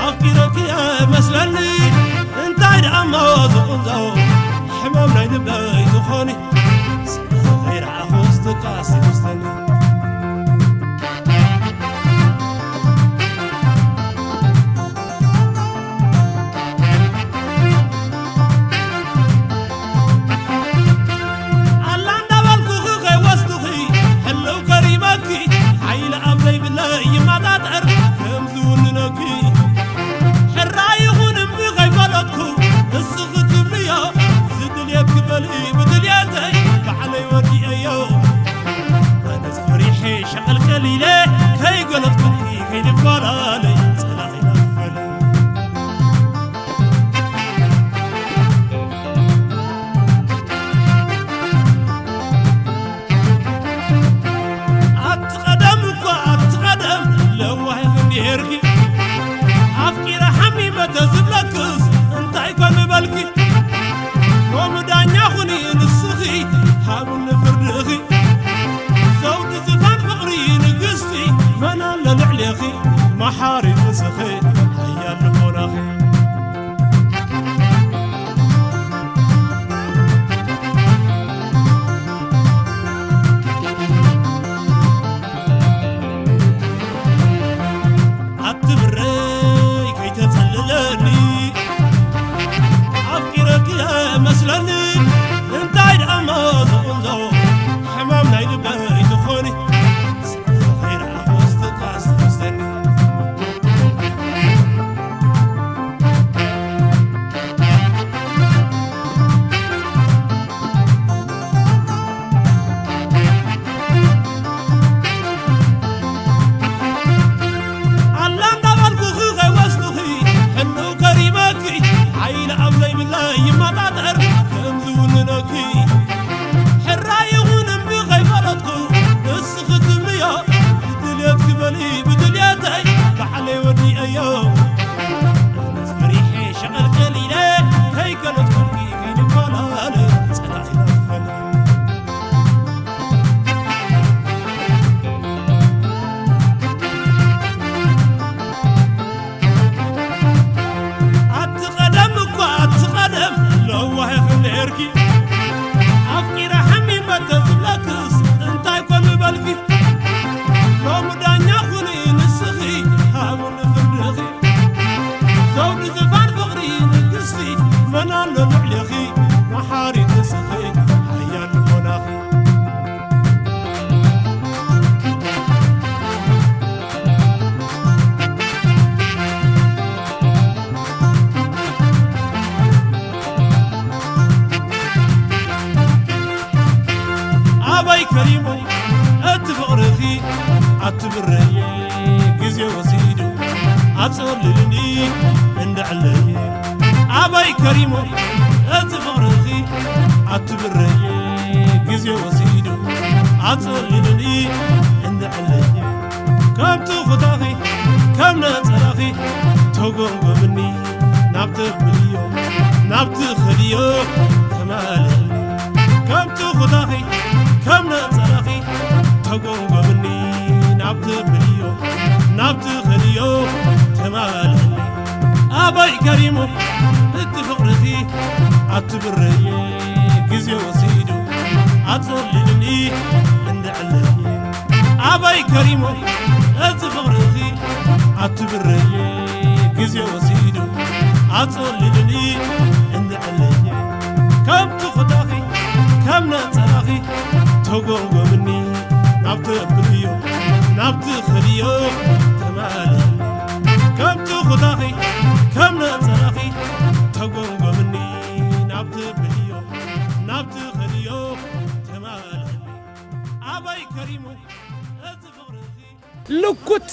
ኣፍቂረኪ እየ መስለኒ፣ እንታይ ደኣ እሞ ዝቕንዞ፣ ሕማም ናይ ልበይ ዝኾኒ፣ ስለ ከይረኣኹስ ትካስ ይውስደኒ። ኣላ እንዳበልኩኺ ከይወስድኺ፣ ሕልው ከሪመኪ፣ ሓይሊ ኣብ ዘይብለይ ይመጣጠር ከም ዝውንነኪ። ሕራይ ይኹን እምቢ ከይፈለጥኩ፣ ንስኺ ትብልዮ፣ ዝድልየኪ በሊ ብድልየተይ፣ ባዕለይ ወዲኤዮ። ኣነስ ፈሪሐ ሸቐልቀል ኢለ፣ ከይገለጽኩኪ ከይንፈላለ፣ ጸላኢና ክፈል። ኣቲ ቀደም እኳ፣ ኣቲ ቀደም ለዋህ ኢኺ ነይርኪ። ኣፍቂረ ሓሚመ ተዝብለክስ እንታይ ኮን ምበልኪ? ሎሚ ዳኛ ኩኒ ንስኺ፣ ሃብኒ ፍርድኺ። ዘውዲ ዝፋን ፍቕሪ ንግስቲ፣ መን ኣሎ ልዕሌኺ? መሓሪ ንስኺ፣ ሓያል ልቦናኺ። ኣቲ ብረይ ከይተጸልለኒ፣ ኣፍቂረኪ እየ መስለኒ፣ እንታይ ደኣ እሞ ዝቕንዞ፣ ሕማም ናይ ልበይ ትኾኒ፣ ከይረኣኹስ ትካስ ትወስደኒ። ኣላ እንዳበልኩኺ ከይወስድኺ፣ ሕልው ከሪመኪ፣ ሓይሊ ኣብ ዘይብለይ ይመጣጠር ከም ዝውንነኪ። ሕራይ ይኹን እምቢ ከይፈለጥኩ፣ ንስኺ ትብልዮ፣ ብድልየትኪ በሊ ብድልየተይ፣ ባዕለይ ወዲኤዮ። ኣነስ ፈሪሐ ሸቐልቀል ኢለ፣ ከይገለጽኩልኪ ከይንፈላለ፣ ጸላኢና ክፈል። ኣቲ ቀደም እኳ፣ ኣቲ ቀደም ለዋህ ኢኺ ነይርኪ። ኣፍቂረ ሓሚመ ተዝብለክስ እንታይ ኮን ምበልኪ? ሎሚ ዳኛ ኩኒ ንስኺ፣ ሃብኒ ፍርድኺ። ዘውዲ ዝፋን ፍቕሪ ንግስቲ፣ መን ኣሎ ልዕሌኺ? መሓሪት ንስኺ፣ ሓያል ልቦናኺ። ኣበይ ከሪሙ እቲ ፍቕርኺ ኣቲ ብረየ፣ ግዜ ወሲዱ ኣጸልልኒ እንድዕለየ። ኣበይ ከሪሙ እቲ ፍቕርኺ ኣቲ ብረየ፣ ግዜ ወሲዱ ኣጸልልኒ እንድዕለየ። ከም ትኹታኺ ከም ነጸላኺ ተጎምጎምኒ፣ ናብ ተብልዮ ናብ ትኸድዮ ተማልእኒ። ከም ትኹታኺ ከም ነጸላኺ ተጎምጎምኒ፣ ናብ ተብልዮ ናብ ትኸድዮ ተማልእኒ። ኣበይ ከሪሙ እቲ ፍቕርኺ ኣቲ ብረየ፣ ግዜ ወሲዱ ኣጸልልኒ እንድዕለየ። ኣበይ ከሪሙ እቲ ፍቕርኺ ኣቲ ብረየ፣ ግዜ ወሲዱ ኣጸልልኒ እንድዕለየ። ከም ትኹታኺ ከም ነጸላኺ ተጎምጎምኒ፣ ናብ ተብልዮ ናብ ትኸድዮ ተማልእኒ። ከም ትኹታኺ ከም ነጸላኺ ተጎምጎምኒ፣ ናብ ትብልዮ ናብ ትኸድዮ ተማልእኒ። ኣበይ ከሪሙ እቲ ፍቕርኺ? ልኩት።